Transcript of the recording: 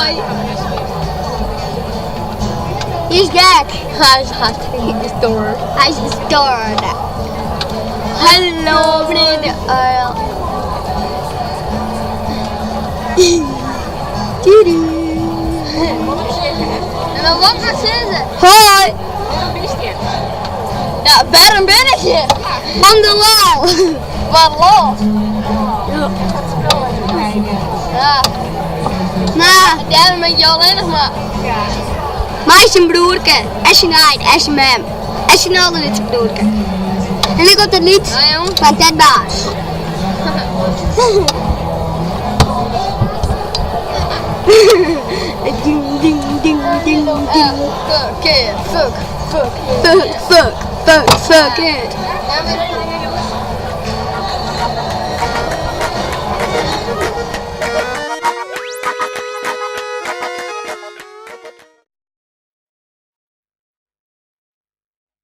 Hoi. Hy is gek. Hy is hartstikke gestoord. Hy is gestoord. Hallo meneer de uil. En dan wat gaat zitten? Hoi. Ja, waarom ben ik hier? Van de lol. Wat los? Ja. Nou, Daarom ben je alleen nog maar. Mei syn broerke, en syn heit, en syn mem, en syn alderlytste broerke. En ik op it liet Ja, jong. fan Ted Baas. Ding, ding, ding, ding, ding. Fuck it, fuck, fuck. Fuck, fuck, fuck, fuck it. Ja, maar